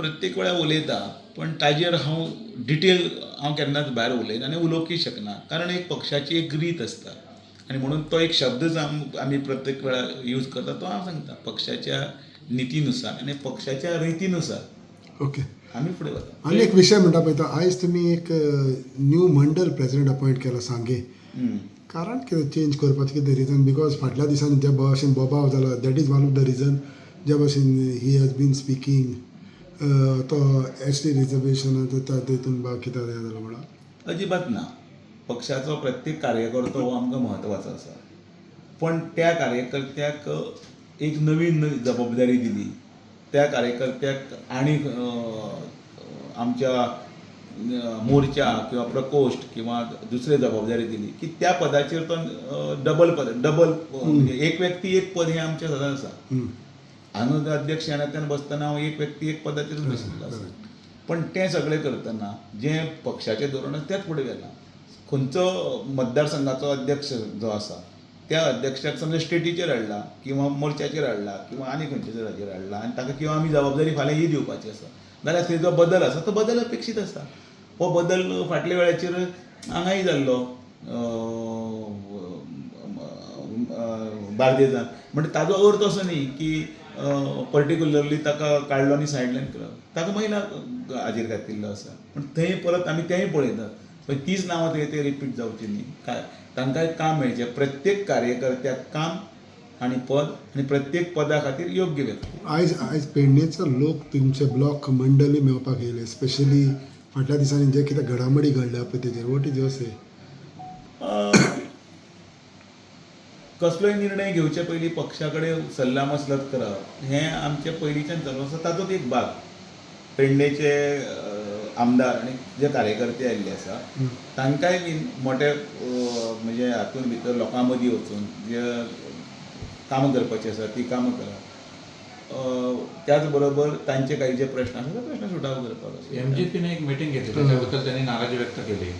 प्रत्येक वेळार उलयतां, पण ताजेर हांव डिटेल हांव केन्नाच भायर उलयना आनी उलोवंकय शकना, कारण एक पक्षाची एक रीत आसता आनी म्हणून तो एक शब्द जो आमी प्रत्येक वेळार यूज करता तो हांव सांगता, पक्षाच्या नितीनुसार आनी पक्षाच्या रितीनुसार ओके आमी फुडें वता. आनी एक विशय म्हणटा पळय, तो आयज तुमी एक न्यू मंडल प्रेसिडेंट अपॉयंट केला सांगे, कारण कितें चेंज करपाचें कितें रिजन? Because फाटल्या दिसांनी ज्या भशेन बोबाव जाला, that is one of the reason, ज्या भशेन he has been speaking, तो एस टी रिजर्वेशन तितून बा कितें हें जालां म्हणून. अजिबात ना. पक्षाचो प्रत्येक कार्यकर्तो हो आमकां म्हत्वाचो आसा, पण त्या कार्यकर्त्याक एक नवीन जबाबदारी दिली, त्या कार्यकर्त्याक आनी आमच्या मोर्चा किंवा प्रकोष्ठ किंवा दुसरे जबाबदारी दिली की त्या पदाचेर तो डबल पद, डबल म्हणजे एक व्यक्ती एक पद हें आमचें सदांच आसा. हांगा अध्यक्ष ह्या नात्यान बसतना हांव एक व्यक्ती एक पदाचेरूच बशिल्लो आसा, पण तें सगळें करतना जें पक्षाचें धोरण आसा तेंच फुडें व्हेलां. खंयचो मतदारसंघाचो अध्यक्ष जो आसा त्या अध्यक्षाक समजा स्टेटीचेर हाडला किंवा मोर्चाचेर हाडला किंवा आनी खंयच्या हाजेर हाडला आनी ताका किंवा आमी जबाबदारी फाल्यां ही दिवपाची आसा जाल्यार थंय जो बदल आसा तो बदल अपेक्षीत आसा. हो बदल फाटल्या वेळाचेर हांगाय जाल्लो बार्देजान, म्हणजे ताजो अर्थ असो न्ही की पर्टिक्युलरली ताका काडलो आनी सायडलायन केलो, ताका महिला हाजेर घातिल्लो आसा. पूण थंय परत आमी तेंय पळयतात, पण तीच नांवां थंय ते रिपीट जावची न्ही, काय तांकांय काम मेळचें. प्रत्येक कार्यकर्त्याक काम आनी पद आनी प्रत्येक पदा खातीर योग्य व्यक्ती. आयज आयज पेडणेचो लोक तुमचे ब्लॉक मंडळी मेळपाक येयले, स्पेशली फाटल्या दिसांनी जे कितें घडामोडी घडल्या पळय तेजेर what is your से? कसलोय निर्णय घेवचे पयलीं पक्षा कडेन सल्ला मसलत करप हें आमचें पयलींच्यान चालू आसा, तातूंत एक भाग पेडणेचे आमदार आनी जे कार्यकर्ते आयिल्ले आसा तांकांय बीन मोटे म्हणजे हातूंत भितर लोकां मदीं वचून जे कामां करपाचीं आसा तीं कामां करप, त्याच बरोबर तांचे काही जे प्रश्न आसा ते प्रश्न सुटावो करपाक आसा. एमजीपीने एक मिटिंग घेतली, त्याच्याबद्दल त्यांनी नाराजी व्यक्त केली.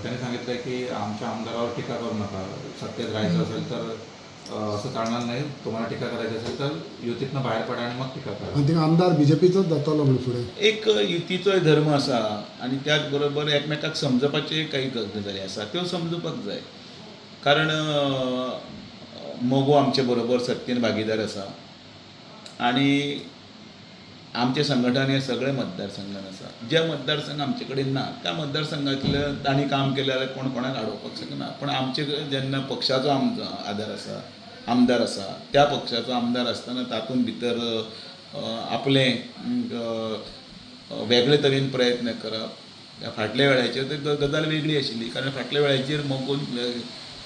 त्यांनी सांगितलं की आमच्या आमदारावर टीका करू नका, सत्तेत राहायचं असेल तर असं चालणार नाही, तुम्हाला टीका करायची असेल तर युतीतनं बाहेर पडा आणि मग टीका करा. आनी थिंगा आमदार बीजेपीचोच जातलो म्हणून फुडें. एक युतीचोय धर्म आसा आनी त्याच बरोबर एकमेकाक समजपाचे काही गजाली आसा त्यो समजुपाक जाय, कारण मगो आमचे बरोबर सत्तेन भागीदार आसा आनी आमचें संघटन हें सगळें मतदारसंघान आसा. जे मतदारसंघ आमचे कडेन ना त्या मतदारसंघांतले तांणी काम केलें जाल्यार कोण कोणाक आडोवपाक शकना, पूण आमचे जेन्ना पक्षाचो आमचो आदार आसा, आमदार आसा, त्या पक्षाचो आमदार आसतना तातूंत भितर आपलें वेगळे तरेन प्रयत्न करप. फाटल्या वेळाचेर तर गजाल वेगळी आशिल्ली, कारण फाटल्या वेळाचेर मगोन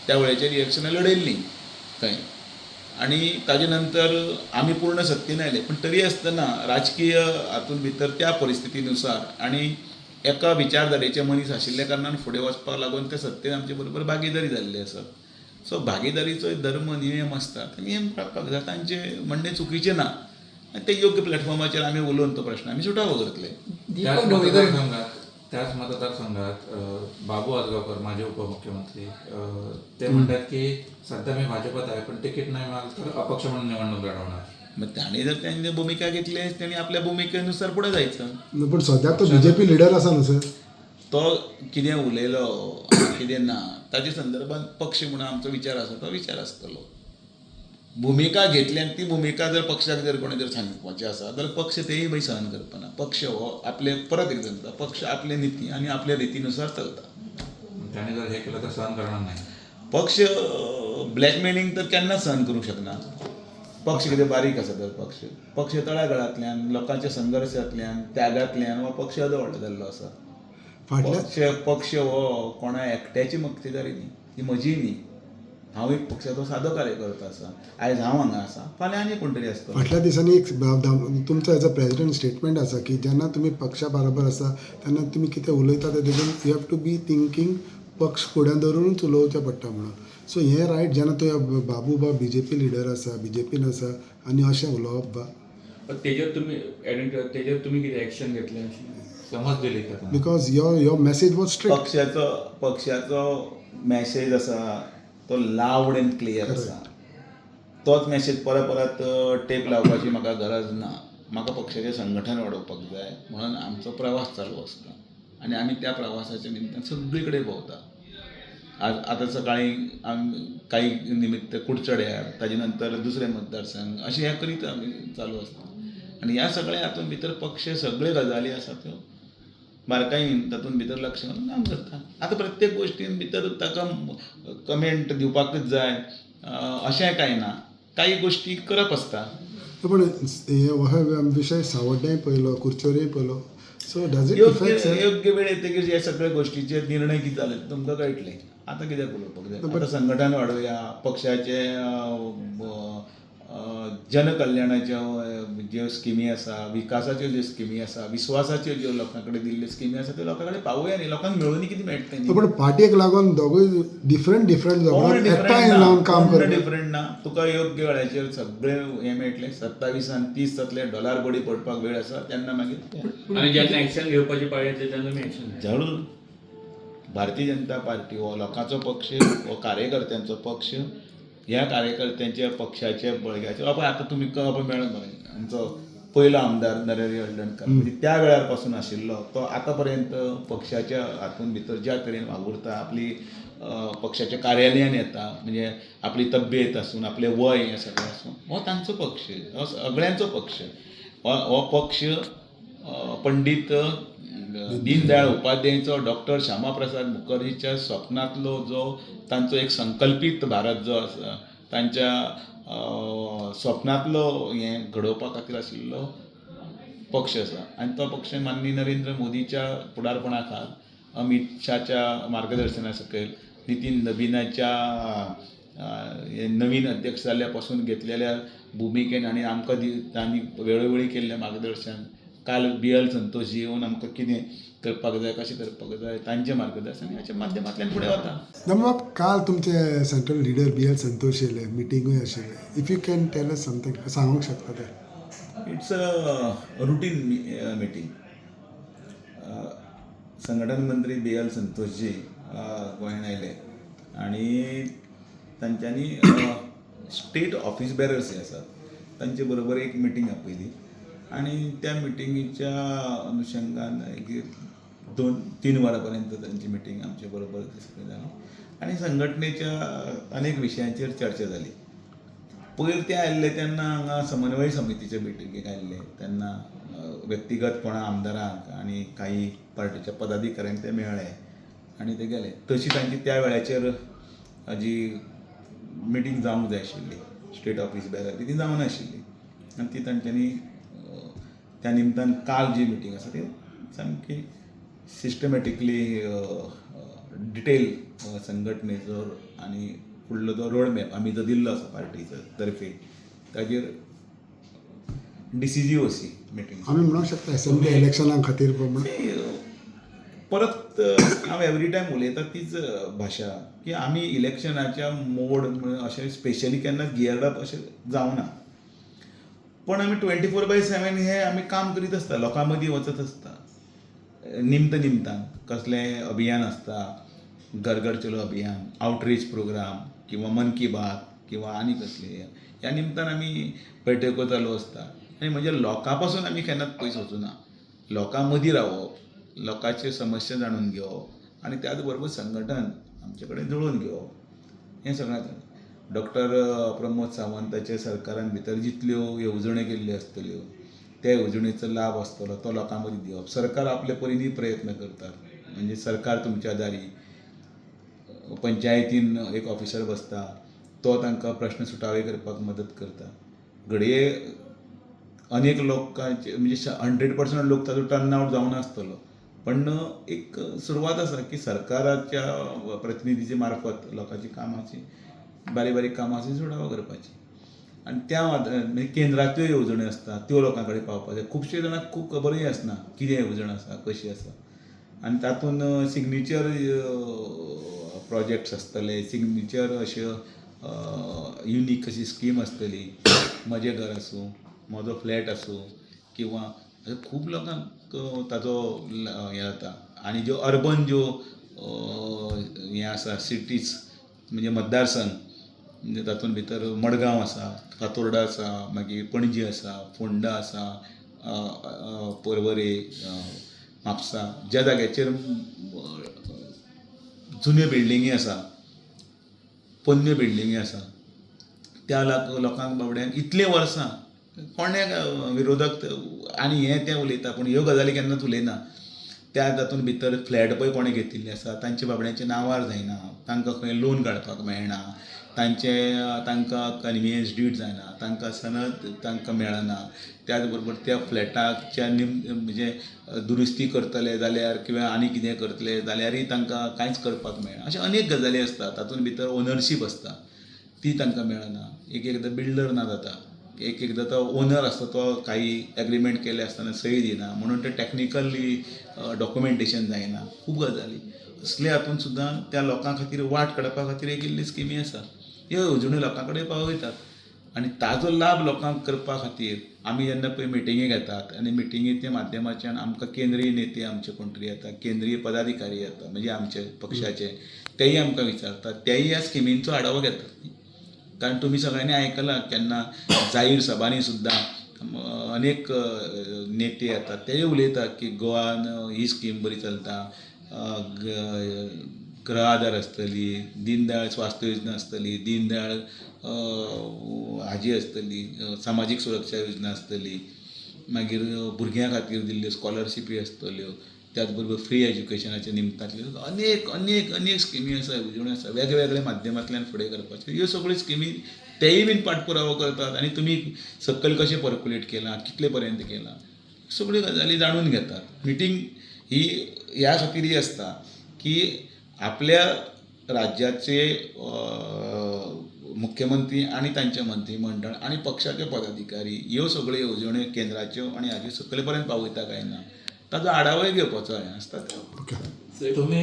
त्या वेळाचेर इलेक्शनां लडयल्लीं थंय आनी ताजे नंतर आमी पूर्ण सत्तेन आयले, पूण तरी आसतना राजकीय हातूंत भितर त्या परिस्थितीनुसार आनी एका विचारधारेचे मनीस आशिल्ल्या कारणान फुडें वचपाक लागून ते सत्तेन आमचे बरोबर भागीदारी जाल्ली आसा. सो भागीदारीचो धर्म नियम आसता, ते नियम पाळपाक जाय, तांचें म्हणणें चुकीचें ना आनी ते योग्य प्लॅटफॉर्माचेर आमी उलोवन तो प्रश्न आमी सुटावो करतले. त्याच मतदारसंघात बाबू आजगावकर माजी उपमुख्यमंत्री ते म्हणतात की सध्या मी भाजपात आहे, पण तिकीट नाही मिळालं तर अपक्ष म्हणून निवडणूक लढवणार. मग त्याने जर त्यांनी भूमिका घेतली आहे त्यांनी आपल्या भूमिकेनुसार पुढे जायचं. पण सद्याक तो बीजेपी लिडर आसा न्हू सर, तो कितें उलयलो कितें ना ताजे संदर्भात पक्ष म्हणून आमचो विचार आसा तो विचार आसतलो. भुमिका घेतली आनी ती भुमिका जर पक्षाक जर कोणी जर सांगपाचें आसा जाल्यार पक्ष तेय बी सहन करपाना. पक्ष हो आपले परत एक सांगता, पक्ष आपले निती आनी आपल्या रितीनुसार चलता. त्याने जर हे केलं तर सहन करणार नाही पक्ष. ब्लॅकमेलिंग तर केन्नाच सहन करूंक शकना. पक्ष कितें बारीक आसा तर पक्ष पक्ष तळागाळांतल्यान लोकांच्या संघर्शांतल्यान त्यागांतल्यान हो पक्ष येदो व्हडलो जाल्लो आसा. पक्ष पक्ष हो कोणा एकट्याची मक्तेदारी न्ही, ती म्हजीय न्ही. हांव एक पक्षाचो सादो कार्यकर्तो आसा, आयज हांव हांगा आसा, फाल्यां आनी कोण तरी आसतलो. फाटल्या दिसांनी एक तुमचो एज अ प्रेसिडेंट स्टेटमेंट आसा की जेन्ना तुमी पक्षा बरोबर आसा तेन्ना तुमी कितें उलयता तें तेतून you have to be thinking पक्ष फुड्यान धरूनच उलोवचें पडटा म्हणून. सो हें रायट जेन्ना तुवें बाबू बा बीजेपी लिडर आसा, बीजेपीन आसा आनी अशें उलोवप बा तेजेर तुमी तेजेर तुमी कितें एक्शन घेतलें समज दिली का? Because your message was strict. पक्षाचो पक्षाचो मॅसेज आसा तो लावड एंड क्लियर आसा. तोच मॅसेज परत परत टेप लावपाची म्हाका गरज ना. म्हाका पक्षाचें संघटन वाडोवपाक जाय म्हणून आमचो प्रवास चालू आसता आनी आमी त्या प्रवासाच्या निमतान सगळे कडेन भोंवता. आज आतां सकाळीं आमी काही निमित्त कुडचड्यार, ताजे नंतर दुसरे मतदारसंघ, अशें हें करीत आमी चालू आसता. आनी ह्या सगळ्या हातूंत भितर पक्ष सगळे गजाली आसा त्यो बारकायेन तातूंत भितर लक्ष घालून काम करता. आतां प्रत्येक गोश्टीन भितर ताका कमेंट दिवपाकच जाय अशें कांय ना, काही गोश्टी करप आसता. पण हे हो विशय सावड्ड्याय पळयलो, कुडचडेय पळयलो, सो डज it योग्य योग्य वेळ येतकीर ह्या सगळ्या गोश्टीचेर निर्णय कितें जाले तुमकां कळटले. आतां कित्याक उलोवपाक जाय, आतां संघटन वाडोवया, पक्षाचे जनकल्याणाच्यो ज्यो स्किमी आसा, विकासाच्यो ज्यो स्किमी आसा, विस्वासाच्यो ज्यो लोकां कडेन दिल्ल्यो स्किमी आसा त्यो लोकां कडेन पावोवया न्ही, लोकांक मेळून कितें मेळटलें न्ही. पण पार्टीक लागून दोगूय डिफरंट डिफरंट कोण एकठांय लावन काम डिफरंट डिफरंट ना, तुका योग्य वेळाचेर सगळें हें मेळटलें. 27 आनी 30 जातले, डॉलार बडी पडपाक वेळ आसा तेन्ना मागीर आनी जेन्ना एक्शन घेवपाची पाळी येतली तेन्ना तुमी एक्शन जरूर. भारतीय जनता पार्टी हो लोकांचो पक्ष, हो कार्यकर्त्यांचो पक्ष. ह्या कार्यकर्त्यांच्या पक्षाच्या बळग्याचेर बाबा आतां तुमी मेळोन मरे आमचो पयलो आमदार नरहरी हळदणकर म्हणजे त्या वेळार पासून आशिल्लो तो आतां पर्यंत पक्षाच्या हातूंत भितर ज्या तरेन वावुरता, आपली पक्षाच्या कार्यालयान येता, म्हणजे आपली तब्येत आसून आपलें वय हें सगळें आसून, हो तांचो पक्ष, हो सगळ्यांचो पक्ष. हो पक्ष पंडीत दीनदयाळ उपाध्यायचो, डॉक्टर श्यामाप्रसाद मुखर्जीच्या स्वप्नांतलो जो तांचो एक संकल्पीत भारत जो आसा, तांच्या स्वप्नांतलो हें घडोवपा खातीर आशिल्लो पक्ष आसा. आनी तो पक्ष माननीय नरेंद्र मोदीच्या फुडारपणा खाल, अमीत शाहच्या मार्गदर्शना सकयल, नितीन नबीनाच्या नवीन अध्यक्ष जाल्ल्या पासून घेतलेल्या भुमिकेन आनी आमकां तांणी वेळोवेळी केल्लें मार्गदर्शन, काल बी.एल. संतोषजी येवन आमकां कितें करपाक जाय, कशें करपाक जाय तांचें मार्गदर्शन ह्याच्या माध्यमांतल्यान फुडें वता. दामबाब, काल तुमचे सेंट्रल लिडर बी.एल. संतोष येयले, मिटिंगूय आशिल्ले, if you can tell us something सांगूंक शकता ते. It's a routine meeting. संघटन मंत्री बी.एल. संतोषजी गोंयांत आयले आनी तांच्यांनी स्टेट ऑफिस बेरर्स जे आसात तांचे बरोबर एक मिटींग आपयली आनी त्या मिटिंगेच्या अनुशंगान एक 2-3 वरां पर्यंत तांची मिटींग आमचे बरोबर जाली आनी संघटनेच्या अनेक विशयांचेर चर्चा जाली. पयर ते आयिल्ले तेन्ना हांगा समन्वय समितीच्या मिटिंगेक आयिल्ले तेन्ना व्यक्तिगतपणा आमदारांक आनी काही पार्टीच्या पदाधिकाऱ्यांक ते मेळ्ळे आनी ते गेले. तशी तांची त्या वेळाचेर जी मिटींग जावंक जाय आशिल्ली स्टेट ऑफिस बेरर ती जावनाशिल्ली आनी ती तांच्यांनी त्या निमतान काल जी मिटींग आसा ती सामकी सिस्टमॅटिकली डिटेल संघटनेचो आनी फुडलो जो रोड मॅप आमी जो दिल्लो आसा पार्टीचो तर्फे ताजेर डिसिजीव अशी मिटींग. आमी म्हणूंक शकता असेंब्ली इलेक्शना खातीर परत हांव एवरी टायम उलयता तीच भाशा की आमी इलेक्शनाच्या मोड अशें स्पेशली केन्ना गियर्ड अप अशें जावना, पण आमी 24/7 हे आमी काम करीत आसता, लोकां मदीं वचत आसता. निमत निमतान कसलें अभियान आसता, घर घर चलो अभियान, आवटरीच प्रोग्राम किंवा मन की बात किंवा आनी कसले ह्या निमतान आमी बैठको चालू आसता. आनी म्हणजे लोकां पासून आमी केन्नाच पयस वचूना, लोकां मदीं रावप, लोकांच्यो समस्या जाणून घेवप आनी त्याच बरोबर संघटन आमचे कडेन जुळोवन घेवप हें सगळें जाता. डॉक्टर प्रमोद सावंताच्या सरकारान भितर जितल्यो येवजण्यो केल्ल्यो आसतल्यो त्या येवजणेचो लाभ आसतलो तो लोकां मदीं दिवप. सरकार आपले परीनूय प्रयत्न करतात, म्हणजे सरकार तुमच्या दारी, पंचायतीन एक ऑफिसर बसता तो तांकां प्रश्न सुटावे करपाक मदत करता. घडये अनेक लोकांचे म्हणजे 100% लोक ताजो टर्न आवट जावनासतलो, पण एक सुरवात आसा की सरकाराच्या प्रतिनिधीचे मार्फत लोकांची कामाची बारीक बारीक कामां आसा सुटावो करपाची. आनी त्या म्हणजे केंद्रांतल्यो येवजण्यो आसता त्यो लोकां कडेन पावपाक जाय. खुबशे जाणांक खूब खबरूय आसना कितें येवजण आसा, कशी आसा, आनी तातूंत सिग्नेचर प्रोजेक्ट्स आसतले, सिग्नेचर अश्यो युनीक अशी स्कीम आसतली, म्हजें घर आसूं, म्हजो फ्लॅट आसूं, किंवां खूब लोकांक ताजो हें जाता. आनी ज्यो अर्बन ज्यो हें आसा सिटीज म्हणजे मतदारसंघ, म्हणजे तातूंत भितर मडगांव आसा, कातोर्डा आसा, मागीर पणजी आसा, फोंडा आसा, पर्वरे, म्हापसा ज्या जाग्याचेर जुन्यो बिल्डिंगी आसा, पोन्न्यो बिल्डिंगी आसा, त्या लोकांक बाबड्यांक इतलीं वर्सां कोणें विरोधक आनी हें तें उलयता पूण ह्यो गजाली केन्नाच उलयना. त्या तातूंत भितर फ्लॅट पळय कोणें घेतिल्ले आसा तांच्या बाबड्यांच्या नांवार जायना, तांकां खंय लोन काडपाक मेळना, तांचे तांकां कन्वियन्स did जायना, तांकां सनद तांकां मेळना. त्याच बरोबर त्या फ्लॅटाच्या म्हणजे दुरुस्ती करतले जाल्यार किंवा आनी कितें करतले जाल्यारय तांकां कांयच करपाक मेळना. अशे अनेक गजाली आसता. तातूंत भितर ओनरशीप आसता ती तांकां मेळना. एक एकदां बिल्डर ना जाता, एक एकदां तो ओनर आसता तो काही एग्रीमेंट केल्ले आसतना सही दिना म्हणून ते टॅक्निकली डॉक्युमेंटेशन जायना. खूब गजाली असले हातून सुद्दां त्या लोकां खातीर वाट काडपा खातीर एक इल्ली स्किमी आसा, ह्यो येवजण्यो लोकां कडेन पावयतात आनी ताजो लाभ लोकांक करपा खातीर आमी जेन्ना पळय मिटिंगी घेतात आनी मिटिंगेच्या माध्यमाच्यान आमकां केंद्रीय नेते आमचे कोण तरी येता, केंद्रीय पदाधिकारी येता म्हणजे आमचे पक्षाचे, तेय आमकां विचारतात, तेय ह्या स्किमींचो आढावो घेतात. कारण तुमी सगळ्यांनी आयकलां केन्ना जाहीर सभांनी सुद्दां अनेक नेते येतात तेय उलयतात की गोवान ही स्कीम बरी चलता, गृह आदार आसतली, दीनदयाळ स्वास्थ्य योजना आसतली, दीनदयाळ हाजी आसतली, सामाजीक सुरक्षा योजना आसतली, मागीर भुरग्यां खातीर दिल्ल्यो स्कॉलरशिपी आसतल्यो, त्याच बरोबर फ्री एज्युकेशनाच्या निमतांतल्यो अनेक अनेक अनेक स्किमी आसा, येवजण्यो आसा वेगवेगळ्या माध्यमांतल्यान फुडें करपाच्यो. ह्यो सगळ्यो स्किमी तेय बीन पाठपुरावो करतात आनी तुमी सकयल कशें पर्क्युलेट केलां, कितले पर्यंत केलां, सगळ्यो गजाली जाणून घेतात. मिटींग ही ह्या खातीरय आसता की आपल्या राज्याचे मुख्यमंत्री आनी तांचे मंत्रीमंडळ आनी पक्षाचे पदाधिकारी ह्यो सगळ्यो येवजण्यो केंद्राच्यो आनी हाज्यो सकले पर्यंत पावयता काय ना ताजो आढावोय घेवपाचो हें आसता. तुम्ही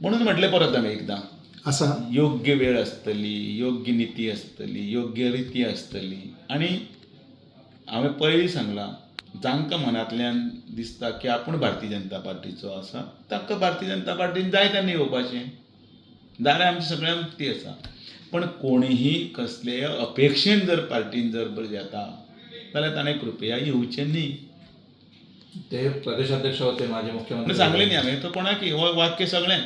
म्हणून म्हटलें परत आमी एकदां आसा योग्य वेळ आसतली, योग्य निती आसतली, योग्य रिती आसतली. आनी हांवें पयलीं सांगलां जांकां मनांतल्यान दिसता की आपूण भारतीय जनता पार्टीचो आसा तांकां भारतीय जनता पार्टीन जाय तेन्ना येवपाचें, दारां आमची सगळ्यांक उक्ती आसा. पण कोणीही कसलेय अपेक्षेन जर पार्टीन जर बरें येता जाल्यार ताणें कृपया येवचें न्ही. ते प्रदेशाध्यक्ष होते, माजी मुख्यमंत्री. सांगलें न्ही हांवें तो कोणाक हो वाक्य सगळ्यांक.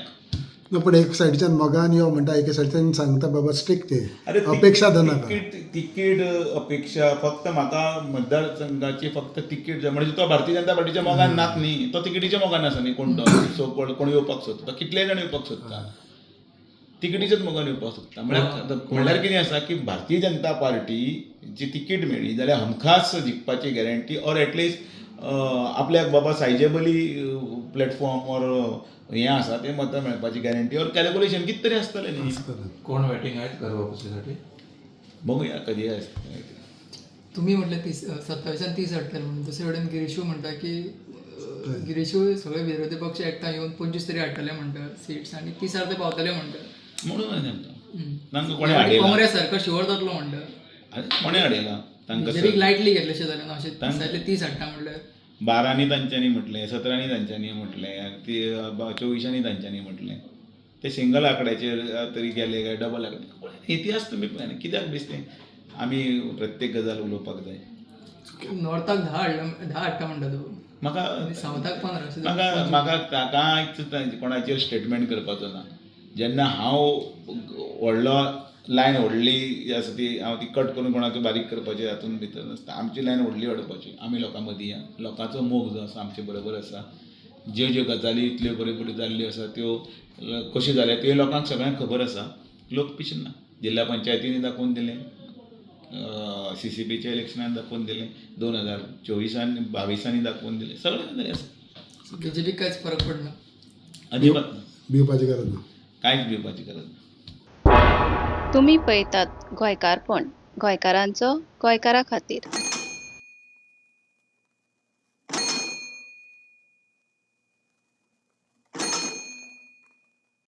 ना पण एक सायडीच्यान मोगान यो म्हणटा, एके सायडीच्यान सांगता बाबा स्ट्रिक्ट ते अपेक्षा धरनाका. तिकीट अपेक्षा फक्त म्हाका मतदारसंघाची फक्त तिकीट जाय म्हणजे तो भारतीय जनता पार्टीच्या मोगान नात न्ही, तो तिकिटीच्या मोगान आसा न्ही. कोण तो कोण येवपाक सोदता, कितले जाण येवपाक सोदता, तिकिटीच्याच मोगान येवपाक सोदता. म्हणल्यार कितें आसा की भारतीय जनता पार्टी जी तिकीट मेळ्ळी जाल्यार हमखास जिखपाची गॅरंटी ऑर एटलिस्ट आपल्याक बाबा सायजेबली प्लॅटफॉर्म ऑर हें आसा तें मतां मेळपाची गॅरंटी ऑर कॅल्क्युलेशन कितें तरी आसतलें न्ही. कोण वेटिंग आहेत घर वापसीसाठी बघूया कधी आसता. तुम्ही म्हटलं 30 27 30 हाडटले म्हणून, दुसरे कडेन गिरीशू म्हणटा की गिरीशू सगळे विरोधी पक्ष एकठांय येवन 25 तरी हाडटले म्हणटा सीट्स आनी 30 ते पावतले म्हणटा. म्हणून तांकां कोणें हाडयला, काँग्रेस सरकार शुअर जातलो म्हणटा. कोणें हाडयला तांकां, लायटली घेतलेशें जालें ना, अशें 30 हाडटा म्हणल्यार 12 तांच्यांनी म्हटलें, 17 तांच्यांनी म्हटलें, 24 तांच्यांनी म्हटलें, ते सिंगल आंकड्याचेर तरी गेले काय डबल आंकडे. इतिहास तुमी पळय कित्याक बेश्टें आमी प्रत्येक गजाल उलोवपाक जाय. नॉर्थाक 10 हाडटा म्हणटा तूं, म्हाका सावथाक 15. म्हाका म्हाका कांयच कोणाचेर स्टेटमेंट करपाचो ना. जेन्ना हांव व्हडलो लायन व्हडली आसा ती हांव ती कट करून कोणाक बारीक करपाची हातूंत भितर नासता. आमची लायन व्हडली वाडोवपाची, आमी लोकां मदीं या, लोकांचो मोग जो आसा आमचे बरोबर आसा. ज्यो ज्यो गजाली इतल्यो बऱ्यो बऱ्यो जाल्ल्यो आसा त्यो कश्यो जाल्या त्यो लोकांक सगळ्यांक खबर आसा. लोक पिशना. जिल्ला पंचायतींनी दाखोवन दिलें, CCPच्या इलेक्शनान दाखोवन दिलें, 2024 22 दाखोवन दिलें, सगळें गजाली आसा. बीजेपीक कांयच फरक पडना, अजिबात भिवपाची गरज ना, कांयच भिवपाची गरज ना. तुमी पळयतात गोंयकारपण, गोंयकारांचो गोंयकारा खातीर.